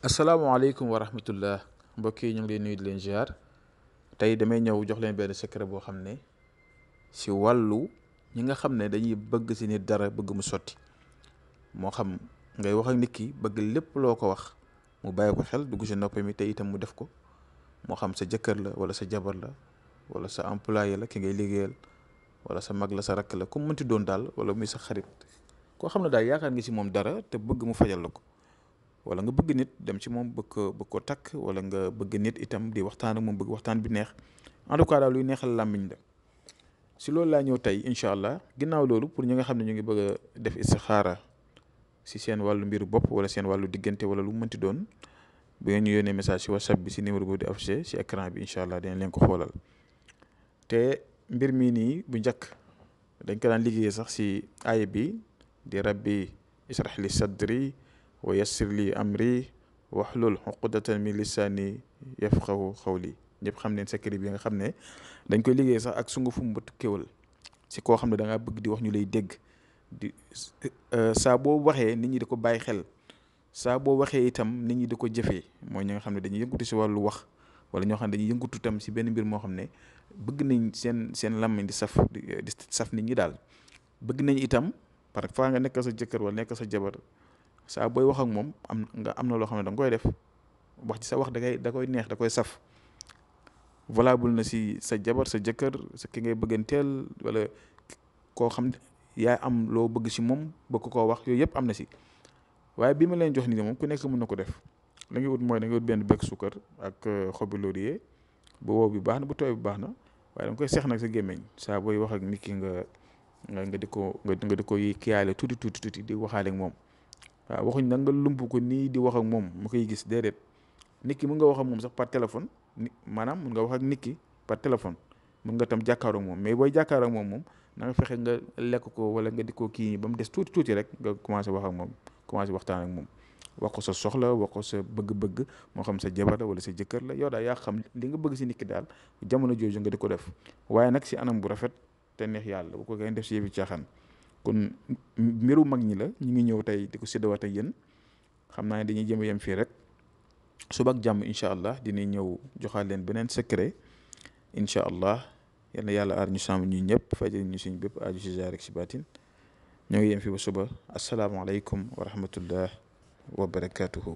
asalaamaaleykum wa rahmatullah mbokk yi ñu ngi leen nuyu di leen ziar tey damay ñëw jox leen benn secret boo xam ne si wàllu ñi nga xam ne dañuy bëgg si nit dara bëgg mu sotti moo xam ngay wax ak nit ki bëgg lépp loo ko wax mu bàyyi ko xel dugg si nopp mi te itam mu def ko moo xam sa jëkkër la wala sa jabar la wala sa employé la ki ngay liggéeyal wala sa mag la sa rakk la ku mu mënti doon daal wala muy sa xarit koo xam ne daal yaakaar nga si moom dara te bëgg mu fajal la ko. wala nga bëgg nit dem ci moom bëgg ko takk wala nga bëgg nit itam di waxtaan ak moom bëgg waxtaan bi neex en tout cas daal luy neexal làmmiñ la si loolu laa ñëw tey incha allah ginnaaw loolu pour ñi nga xam ne ñu ngi bëgg a def istixaara si seen wàllu mbiru bopp wala seen wàllu diggante wala lu mu mënti doon bu ngeen ñu yónnee message si whatsapp bi si numéro boobu di affiché si écran bi incha allah dinañ leen ko xoolal te mbir mii nii bu njëkk dañ ko daan liggéeyee sax si aaya bi di rabbi israh li sadri wa yassir li amri wahlul uqdatan min lisani yafqahu qawli ñëpp xam neen secret bi nga xam ne dañ koy liggéey sax ak sungufu mbëtt kéwal si koo xam ne da ngaa bëgg di wax ñu lay dégg di saa boo waxee nit ñi di ko bàyyi xel saa boo waxee itam nit ñi di ko jëfee mooy ñi nga xam ne dañuy yëngatu si wàllu wax wala ñoo xam ne dañuy yëngatu itam si benn mbir moo xam ne bëgg nañ seen làmmiñ di saf nit ñi daal bëgg nañ itam parfois nga nekk sa jëkkër wala nekk sa jabar saa booy wax ak moom am na loo xam ne da nga koy def wax ci sa wax da koy neex da koy saf valable na si sa jabar sa jëkkër sa ki ngay bëgganteel wala koo xam ne yaa am loo bëgg si moom bëgg koo wax yooyu yëpp am na si waaye bi ma leen jox nii moom ku nekk mën na ko def la ngay wut mooy da ngay wut benn bekk suukar ak xobi laurier bu wow bi baax na bu tooy bi baax na waaye da nga koy seex nag sa gémmiñ saa booy wax ak nit ki nga di ko kiyaale tuuti di waxaale ak moom. waaw waxuñ nag nga lump ko nii di wax ak moom mu koy gis déedéet nit ki mën nga wax ak moom sax par téléphone maanaam mën nga wax ak nit ki par téléphone mën nga tam jàkkaaroo ak moom mais booy jàkkaaroo ak moom na nga fexe nga lekk ko wala nga di ko kii ba mu des tuuti rek nga commencé wax ak moom commencé waxtaan ak moom wax ko sa soxla wax ko sa bëgg-bëgg moo xam sa jabar la wala sa jëkkër la yow daal yaa xam li nga bëgg si nit ki daal jamono jooju nga di ko def waaye nag si anam bu rafet te neex yàlla bu ko gën def si yëfi caaxaan kon mbiru mag ñi la ñu ngi ñëw tey di ko séddawaat ak yéen xam naa ne dañuy jëm yem fii rek suba ak jàmm incha allah dinañ ñëw joxaat leen beneen secret incha allah yal na yàlla aar ñu sàmm ñu ñëpp fajal ñu suñ bépp aaju si zaar ak si baatin ñoo ngi yem fii ba suba asalaamaaleykum wa rahmatullah wa barakatuhu